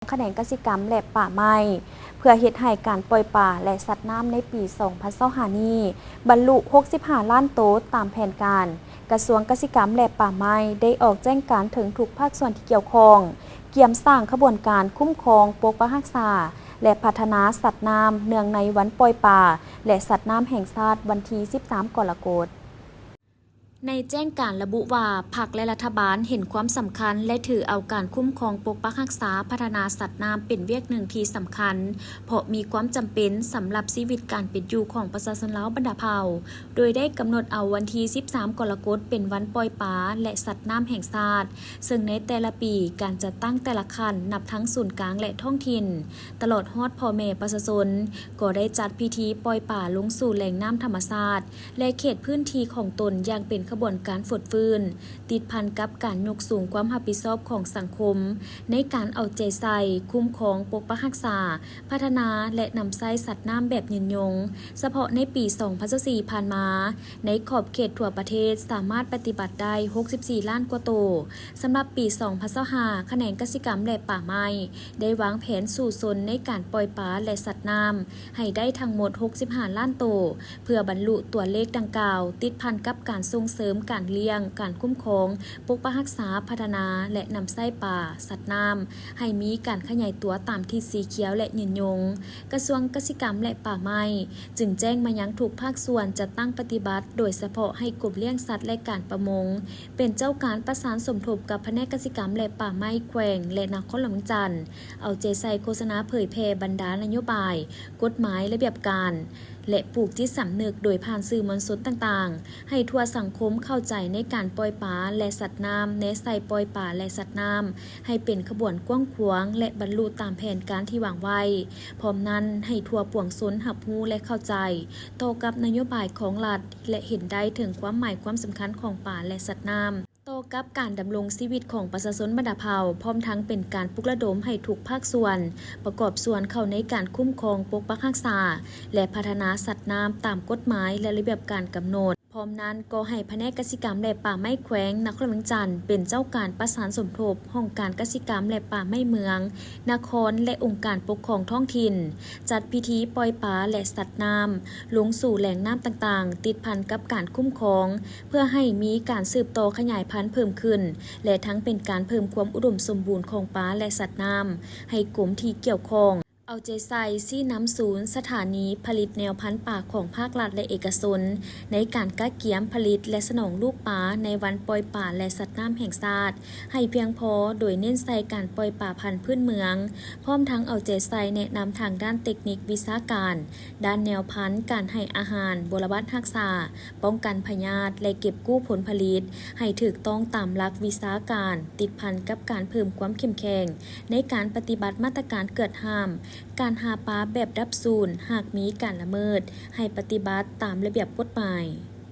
ຂະແໜງກະສິກຳ ແລະ ປ່າໄມ້ ເພື່ອເຮັດໃຫ້ການປ່ອຍປາ ແລະ ສັດນ້ຳໃນປີສອງພັນຊາວຫ້ານີ້ ບັນລຸຫົກສິບຫ້າລ້ານໂຕຕາມແຜນການ. ກະຊວງກະສິກຳ ແລະ ປ່າໄມ້ ໄດ້ອອກແຈ້ງການເຖິງທຸກພາກສ່ວນທີ່ກ່ຽວຂ້ອງ, ກຽມສ້າງຂະບວນການຄຸ້ມຄອງ, ປົກປັກຮັກສາ ແລະ ພັດທະນາສັດນ້ຳ ເນື່ອງໃນວັນປ່ອຍປາ ແລະ ສັດນ້ຳແຫ່ງຊາດ ວັນທີສິບສາມກໍລະກົດ. ໃນແຈ້ງການລະບຸວ່າ ພັກ ແລະ ລັດຖະບານເຫັນຄວາມສຳຄັນ ແລະ ຖືເອົາການຄຸ້ມຄອງ, ປົກປັກຮັກສາ, ພັດທະນາສັດນ້ຳເປັນວຽກໜຶ່ງທີ່ສຳຄັນ, ເພາະມີຄວາມຈຳເປັນສຳລັບຊີວິດການເປັນຢູ່ຂອງປະຊາຊົນລາວບັນດາເຜົ່າ, ໂດຍໄດ້ກຳນົດເອົາວັນທີສິບສາມກໍລະກົດເປັນວັນປ່ອຍປາ ແລະ ສັດນ້ຳແຫ່ງຊາດ, ເຊິ່ງໃນແຕ່ລະປີ ການຈັດຕັ້ງແຕ່ລະຂັ້ນ ນັບທັງສູນກາງ ແລະ ທ້ອງຖິ່ນ, ຕະຫຼອດຮອດພໍ່ແມ່ປະຊາຊົນ ກໍໄດ້ຈັດພິທີປ່ອຍປາລົງສູ່ແຫຼ່ງນ້ຳທຳມະຊາດ ແລະ ເຂດພື້ນທີ່ຂອງຕົນຢ່າງເປັນຂະບວນການຟົດຟື້ນ, ຕິດພັນກັບການຍົກສູງຄວາມຮັບຜິດຊອບຂອງສັງຄົມ ໃນການເອົາໃຈໃສ່, ຄຸ້ມຄອງ, ປົກປັກຮັກສາ, ພັດທະນາ ແລະ ນຳໃຊ້ສັດນ້ຳແບບຍືນຍົງ. ສະເພາະໃນປີສອງພັນຊາວສີ່ຜ່ານມາ, ໃນຂອບເຂດທົ່ວປະເທດສາມາດປະຕິບັດໄດ້ຫົກສິບສີ່ລ້ານກວ່າໂຕ. ສຳລັບປີສອງພັນຊາວຫ້າ ຂະແໜງກະສິກຳ ແລະ ປ່າໄມ້ ໄດ້ວາງແຜນສູ້ຊົນໃນການປ່ອຍປາ ແລະ ສັດນ້ຳ ໃຫ້ໄດ້ທັງໝົດຫົກສິບຫ້າລ້ານໂຕ. ເພື່ອບັນລຸຕົວເລກດັ່ງກ່າວ, ຕິດພັນກັບການສົ່ງເສີມການລ້ຽງ, ການຄຸ້ມຄອງ, ປົກປັກຮັກສາ, ພັດທະນາ ແລະ ນຳໃຊ້ປາ, ສັດນ້ຳ ໃຫ້ມີການຂະຫຍາຍຕົວຕາມທິດສີຂຽວ ແລະ ຍືນຍົງ, ກະຊວງກະສິກຳ ແລະ ປ່າໄມ້ ຈຶ່ງແຈ້ງມາຍັງທຸກພາກສ່ວນຈັດຕັ້ງປະຕິບັດ, ໂດຍສະເພາະໃຫ້ກົມລ້ຽງສັດ ແລະ ການປະມົງ ເປັນເຈົ້າການປະສານສົມທົບກັບພະແນກກະສິກຳ ແລະ ປ່າໄມ້ແຂວງ ແລະ ນະຄອນຫຼວງວຽງຈັນ, ເອົາໃຈໃສ່ໂຄສະນາເຜີຍແຜ່ບັນດານະໂຍບາຍ, ກົດໝາຍ, ລະບຽບການ ແລະ ປູກຈິດສຳນຶກໂດຍຜ່ານສື່ມວນຊົນຕ່າງໆ ໃຫ້ທົ່ວສັງຄົມເຂົ້າໃຈໃນການປ່ອຍປາ ແລະ ສັດນ້ຳ, ແນໃສ່ປ່ອຍປາ ແລະ ສັດນ້ຳ ໃຫ້ເປັນຂະບວນກວ້າງຂວາງ ແລະ ບັນລຸຕາມແຜນການທີ່ວາງໄວ້. ພ້ອມນັ້ນ, ໃຫ້ທົ່ວປວງຊົນຮັບຮູ້ ແລະ ເຂົ້າໃຈຕໍ່ກັບນະໂຍບາຍຂອງລັດ ແລະ ເຫັນໄດ້ເຖິງຄວາມໝາຍຄວາມສຳຄັນຂອງປາ ແລະ ສັດນ້ຳ ຕໍ່ກັບການດຳລົງຊີວິດຂອງປະຊາຊົນບັນດາເຜົ່າ, ພ້ອມທັງເປັນການປຸກລະດົມໃຫ້ທຸກພາກສ່ວນປະກອບສ່ວນເຂົ້າໃນການຄຸ້ມຄອງ, ປົກປັກຮັກສາ ແລະ ພັດທະນາສັດນ້ຳຕາມກົດໝາຍ ແລະ ລະບຽບການກຳນົດ. ພ້ອມນັ້ນກໍໃຫ້ພະແນກກະສິກຳ ແລະ ປ່າໄມ້ແຂວງນະຄອນຫຼວງວຽງຈັນ ເປັນເຈົ້າການປະສານສົມທົບຫ້ອງການກະສິກຳ ແລະ ປ່າໄມ້ເມືອງ, ນະຄອນ ແລະ ອົງການປົກຄອງທ້ອງຖິ່ນ ຈັດພິທີປ່ອຍປາ ແລະ ສັດນ້ຳ ລົງສູ່ແຫຼ່ງນ້ຳຕ່າງໆ ຕິດພັນກັບການຄຸ້ມຄອງ ເພື່ອໃຫ້ມີການສືບຕໍ່ຂະຫຍາຍພັນເພີ່ມຂຶ້ນ ແລະ ທັງເປັນການເພີ່ມຄວາມອຸດົມສົມບູນຂອງປາ ແລະ ສັດນ້ຳ ໃຫ້ກົມທີ່ກ່ຽວຂ້ອງ ເອົາໃຈໃສ່ຊີ້ນຳສູນສະຖານີຜະລິດແນວພັນປາຂອງພາກລັດ ແລະ ເອກະຊົນ ໃນການກະກຽມຜະລິດ ແລະ ສະໜອງລູກປາໃນວັນປ່ອຍປາ ແລະ ສັດນ້ຳແຫ່ງຊາດ ໃຫ້ພຽງພໍ, ໂດຍເນັ້ນໃສ່ການປ່ອຍປາພັນພື້ນເມືອງ, ພ້ອມທັງເອົາໃຈໃສ່ແນະນຳທາງດ້ານເຕັກນິກວິຊາການ, ດ້ານແນວພັນ, ການໃຫ້ອາຫານ, ບົວລະບັດຮັກສາ, ປ້ອງກັນພະຍາດ ແລະ ເກັບກູ້ຜົນຜະລິດໃຫ້ຖືກຕ້ອງຕາມຫຼັກວິຊາການ, ຕິດພັນກັບການເພີ່ມຄວາມເຂັ້ມແຂງໃນການປະຕິບັດມາດຕະການກວດຫ້າມການຫາປາແບບດັບສູນ, ຫາກມີການລະເມີດ, ໃຫ້ປະຕິບັດຕາມລະບຽບກົດໝາຍ.